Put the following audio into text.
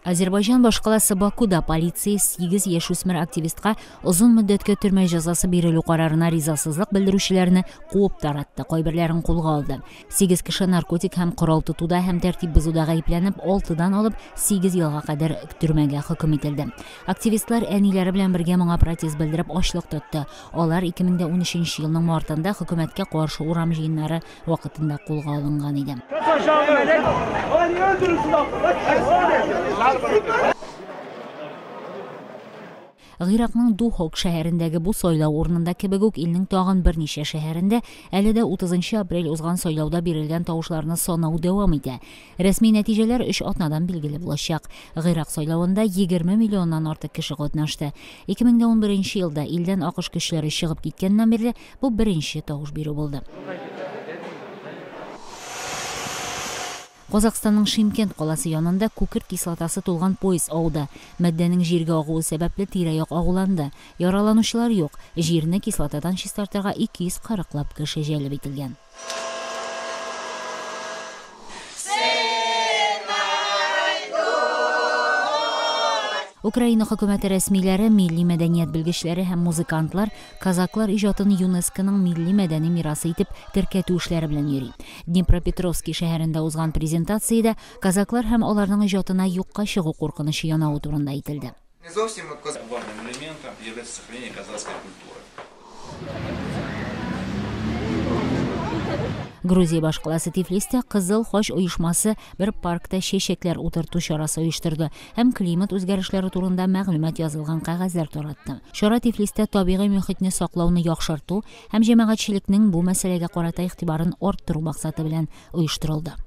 Азербайҗан башкаласы Бакуда полиция 8 яшүсмер активистка озын мөддәткә төрмә җәзасы бирелү карарына ризасызлык белдерүчеләрне куып таратты, кайберләрен кулга алды. 8 кеше наркотик һәм корал тотуда һәм тәртип бозуда гаепләнеп, 6-дан алып 8 елга кадәр төрмәгә хөкем ителде. Активистлар әниләре белән бергә моңа протест белдереп ачлык тотты. Алар 2013 елның мартында хөкүмәткә каршы урам җыеннары вакытында кулга алынган иде. Гыйракның Духок шәһәрендәге бу сайлау урынында кебек үк илнең тагын берничә шәһәрендә әле дә 30 апрель узган сайлауда бирелгән тавышларны санау дәвам итә. Рәсми нәтиҗәләр 3 атнадан билгеле булачак. Гыйрак сайлавында 20 миллионнан артык кеше катнашты. 2011 елда илдән АКШ көчләре чыгып киткәннән бирле бу беренче тавыш бирү булды. Казахстанның Шымкент каласы янында күкерт кислотасы тулган поезд ауды. Матдәнең җиргә агуы сәбәпле тирә-як агуланды. Яраланучылар юк. Җирне кислотадан чистартырга 240лап кеше җәлеп ителгән. Украина хөкүмәте рәсмиләре, милли мәдәният белгечләре һәм музыкантлар казаклар иҗатын ЮНЕСКОның милли мәдәни мирасы итеп теркәтү эшләре белән йөри. Днепропетровский шәһәрендә узган презентациядә казаклар һәм аларның иҗатына юкка чыгу куркынычы янавы турында әйтелде. Важным элементом является сохранение казахской культуры. Грузия башкаласы Тифлистә Кызыл Хач оешмасы бер паркта чәчәкләр утырту чарасы оештырды һәм климат үзгәрешләре турында мәгълүмат язылган кәгазьләр таратты. Чара Тифлистә табигый мөхитне саклауны яхшырту һәм җәмәгатьчелекнең бу мәсьәләгә карата игътибарын арттыру максаты белән оештырылды.